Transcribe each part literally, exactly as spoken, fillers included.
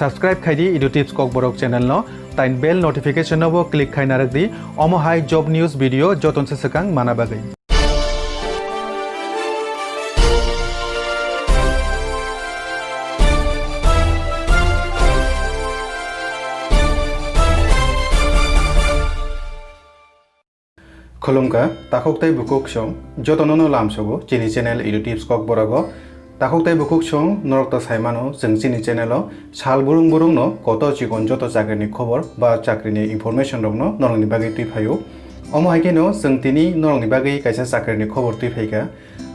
Subscribe khai di Edu Tips Kokborok channel no, tai bell notification no bo click khai narwk di, omo hai job news video joton se swkang mana bagwi. Khulumkha, takhuk tei bukhuk song, jotono no lamsogo chini channel Edu Tips Kokborok o. Takhuk tei bukhuk song, norok to sai mano, chwng chini channel o sal burung burung no koto chikon joto chakri ni khobor ba chakri ni information rok no norok ni bagwi twi phaio. Omo hai khe no chwng tini norok ni bagwi kaisa chakri ni khobor twi phaikha.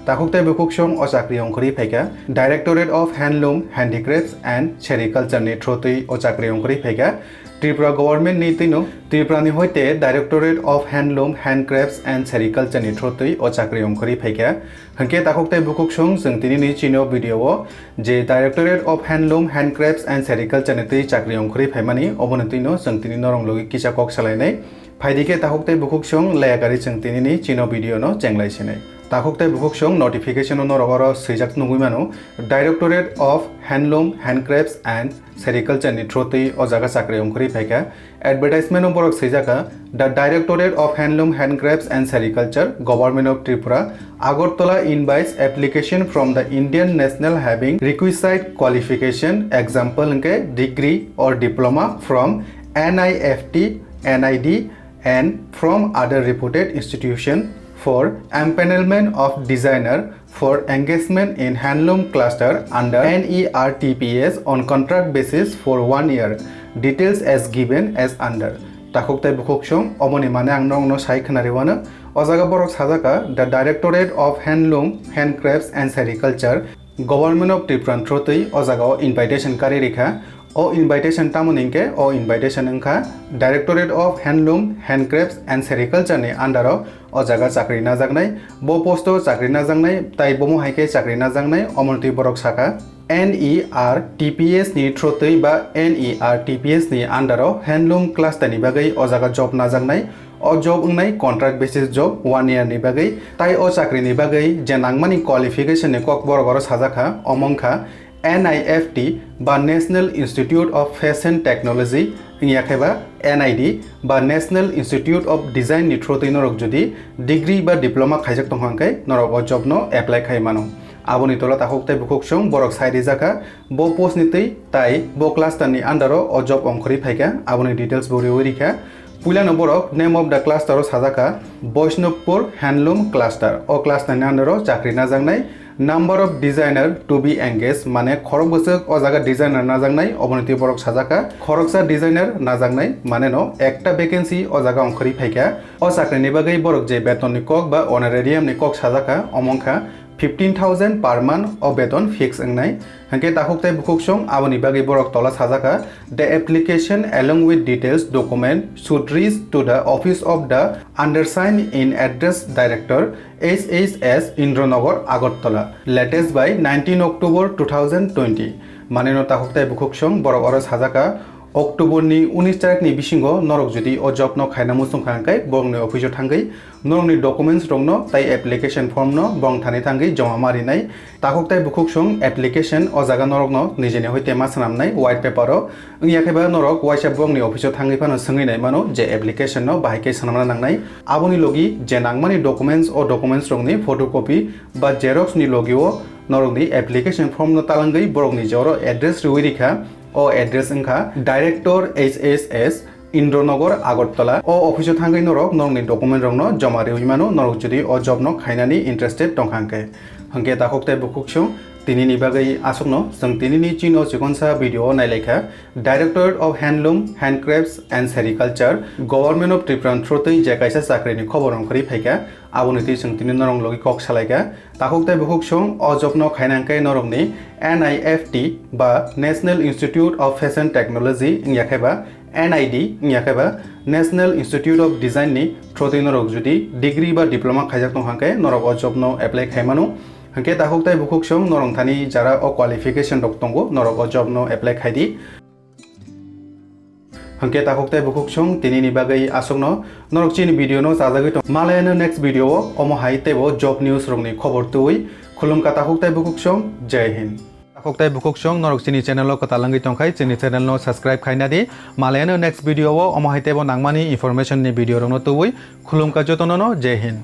Takhuk tei bukhuk song o chakri ongkhorwi phaikha Directorate of Handloom, Handicrafts and Sericulture ni through twi o chakri ongkhorwi phaikha. Tripura government ni twino Tripura ni hoite Directorate of Handloom, Handcrafts and Sericulture ni through twi o chakri ongkhorwi phaikha. Hwnkhe takhuk tei bukhuk song chwng tini ni chini o video o je Directorate of Handloom, Handcrafts and Sericulture ni twi chakri ongkhorwi phaimani, oboni twino chwng tini norok logi kisa kok salainai. Phaidi khe takhuk tei bukhuk song leya gari chwng tini ni chini o video no chenglai sinai. Takhuk tei bukhuk song notification o norok oro swijak nugwi mano, Directorate of Handloom, Handcrafts and Sericulture ni through twi o jaga chakri ongkhorwi phaikha. Advertisement o borok swijaka, "The Directorate of Handloom, Handcrafts and Sericulture, Government of Tripura, Agartala invites application from the Indian national having requisite qualification, example hwnkhe degree or diploma from N I F T, N I D, and from other reputed institution for empanelment of designer for engagement in handloom cluster under N E R T P S on contract basis for one year. Details as given as under." Takhuk tei bukhuk song, omoni mane ang nokno sai khwnari wano. O jaga borok sajaka, "The Directorate of Handloom, Handcrafts and Sericulture, Government of Tripura ni through twi o jaga o invitation kari rikha." O invitation tamoni hinkhe, o invitation wngkha Directorate of Handloom, Handcrafts and Sericulture ni under o o jaga chakri najaknai. Bo post o chakri najaknai, tai bomo hai khe chakri najaknai, omoni twi borok saka, N E R T P S ni through twi ba N E R T P S ni under o handloom cluster ni bagwi o jaga job najaknai. O job wngnai contract basis job one year ni bagwi. Tai o chakri ni bagwi je nangmani qualification ni kok borok oro sajak kha, omo wngkha N I F T ba National Institute of Fashion Technology, wngya khe ba N I D ba National Institute of Design ni through twi norok jodi degree ba diploma khaijak tongkha hwnkhe norok o job no apply khai mano. Aboni tola takhuk tei bukhuk song borok sai rijak kha, bo post ni twi tai bo cluster ni under o o job ongkhorwi phaikha, aboni details bo riwi rikha. Puilano borok name of the cluster o sajak kha Vaishnavpur Handloom Cluster. O cluster ni under o chakri najaknai. Number of designer to be engaged, mane khorok bwswk o jaga designer najaknai, oboni twi borok sajak kha khoroksa designer najaknai, mane no ekta vacancy o jaga ongkhorwi phaikha. O chakri ni bagwi borok je beton ni kok ba honorarium ni kok sajak kha, omo wngkha fifteen thousand per month o beton fix wngnai. Hwnkhe takhuk tei bukhuk song aboni bagwi borok tola sajak kha, "The application along with details document should reach to the office of the undersigned in address director, H H S, Indranagar, Agartala, latest by nineteen October two thousand twenty." Mane no takhuk tei bukhuk song borok oro sajak kha, October ni unis tarik ni bisingo norok jodi o job no khaina muchung kha hwnkhe borok ni office o thangwi norokni documents rokno tai application form no borok thani thangwi joma ma rinai. Takhuk tei bukhuk song application o jaga norokno nijeni hoite ma swnamnai white paper o. Wngya khe ba norok waisa borokni office o thangwi phano swngwi nai mano je application no bahai khe swnamna nangnai. Aboni logi je nangmani documents, o documents rokni photocopy ba xerox ni logi o norokni application form no talangwi borokni je oro address riwi rikha, o address wngkha Director H S S, Indranagar, Agartala. O office o thangwi norok norokni document rokno joma riwi mano, norok jodi o job no khainani interested tongkha hwnkhe. Hwnkhe takhuk tei bukhuk song, tinini bagwi aswkno chwng tinini chini o chikonsa video o nailaikha. Directorate of Handloom, Handcrafts and Sericulture, Government of Tripura ni through twi je kaisa chakri ni khobor ongkhorwi phaikha, aboni twi chwng tini norok logi kok salaikha. Takhuk tei bukhuk song o job no khaina hwnkhe norokni N I F T ba National Institute of Fashion Technology wngya khe ba N I D wngya khe ba National Institute of Design ni through twi norok jodi degree ba diploma khaijak tong hwnkhe norok o job no apply khai mano. Hwnkhe takhuk tei bukhuk song norok thani jara o qualification rok tongo, norok o job no apply khai di. Hwnkhe takhuk tei bukhuk song tinini bagwi aswkno, norok chini video no chajagwi tong. Malayano next video o omo hai teibo job news rokni khobor twiwi. Khulumkha takhuk tei bukhuk song, Jai Hind. Koktai bukhuk song norok chini channel o kwtal wngwi tongkhai chini channel no subscribe khaina di. Malayano next video o omo hai teibo nangmani information ni video rokno tubui khulumkha jotono no Jai Hind.